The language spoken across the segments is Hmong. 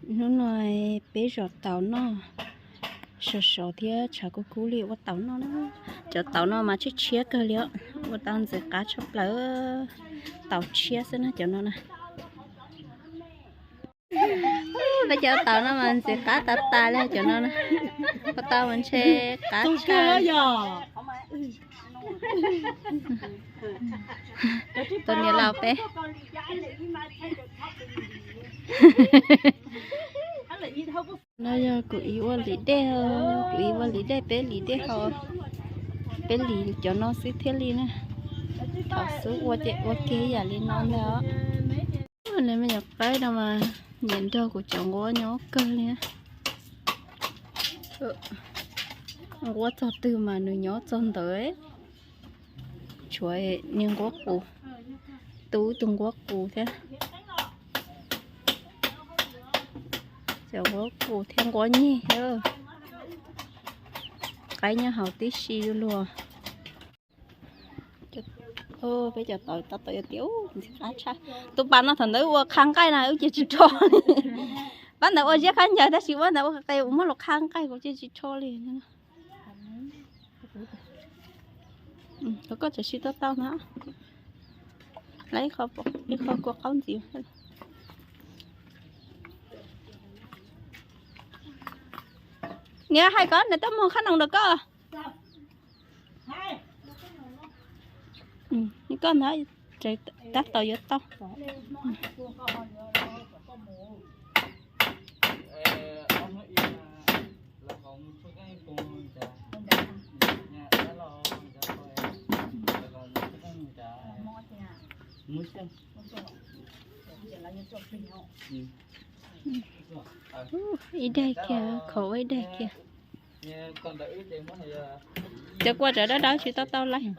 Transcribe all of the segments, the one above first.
Hnub no peb zom taum noj, sov sov thiab tshav kub kub li ua taum noj na. Cov taum no mas tshiab tshiab kawg li, ua tau ntxim qab tshaj plaws. Taum tshiab xwb na cov no na. Peb cov taum no mas ntxim qab tas tas li cov no na. Ua tau mas ntshe qab tshaj. Tus niam laus peb. No yog kuv ib ua lim dej, kuv ib ua lim dej, peb lim dej haus, peb lim cov no xwb thiaj li na. Thaum xub ua ces ua kiag yam li no ntag. Nws me nyuam qaib no mas nyiam nrog kuv cov nquab nyob kawg li. Nquab txog twg mas nws nyob txog ntawd. Tshuav niag nquab qus, tu tus nquab qus thiab. Cov nquab qus thiab nquab nyeg, qaib nyob hauv tib si luag. Peb cov tau tau yog tias ntxim qab tshaj. Tus pas no thaum ntawd ua qha nqaij na wb cia tsis rho li. Pab ntawd ua ziab qab ncaws tab sis pab ntawd ua qe muab los qha nqaij kuv cia tsis rho li. Koj tseem siv tau tau na. Lawv ib qho kua qaub ntxiv. Niam hais koj nws tuaj muag qhab noos rau koj. Koj ntawd tab tom yuav tau. Ib daig kiag, khov ua ib daig kiag. Cov kua tseem dawb dawb tsis tau tau lawm.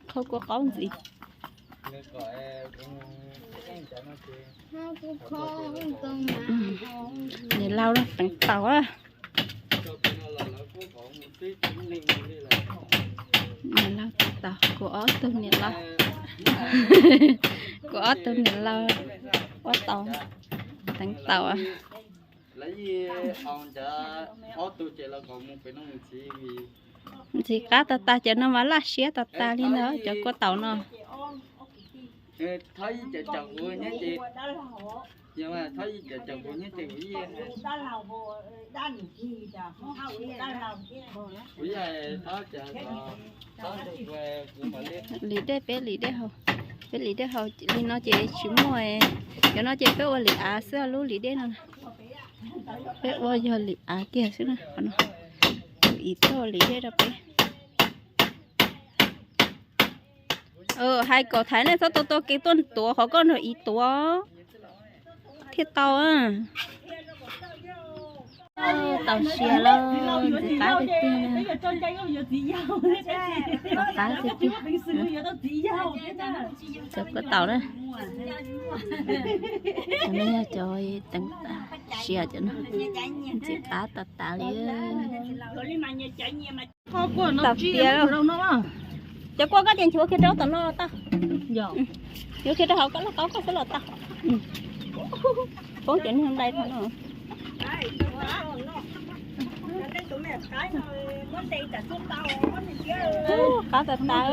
Qhov kua qaub ntxiv. Niam laus los teev taum. Niam laus teev taum, kuv ob tug niam laus. Kuv ob tug niam laus ua taum, teev taum. Ntxim qab tas tas, cov no mas laj siab tas tas li ntag cov kua taum no. Lim dej, peb lim dej haus, peb lim dej haus li no ces tsis muaj. Cov no ces peb ua lim av xwb, lub lim dej no peb ua yog lim av kiag xwb na. Qhov no kuv ib tug lim dej rau peb. Hais kom thaiv nej txhob tau tua kev tuaj tuav qhov koj nrog ib tuav thiaj tau. Tau siav lawm, ntxim qab tiag tiag. Ntxim qab tiag tiag. Cov kua taum na. Cov no yog cov teev siav cov no. Ntxim qab tas tas li. Tau tiav. Cov kua koj ces nchuav kiag rau tom no los tau. Nchuav kiag rau hauv koj laj kaub koj xwb los tau. Poob cov niag ntais no. Qab tas tas.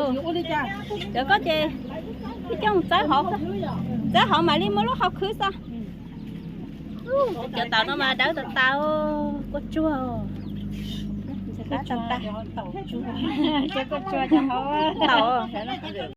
Cov koj ces ib coj txawb hauv, txawb hauv mam li muab lub hau khwb xwb. Cov taum no mas dawb tas tas, kua tsuag. Cov kua tsuag cov hauv taum.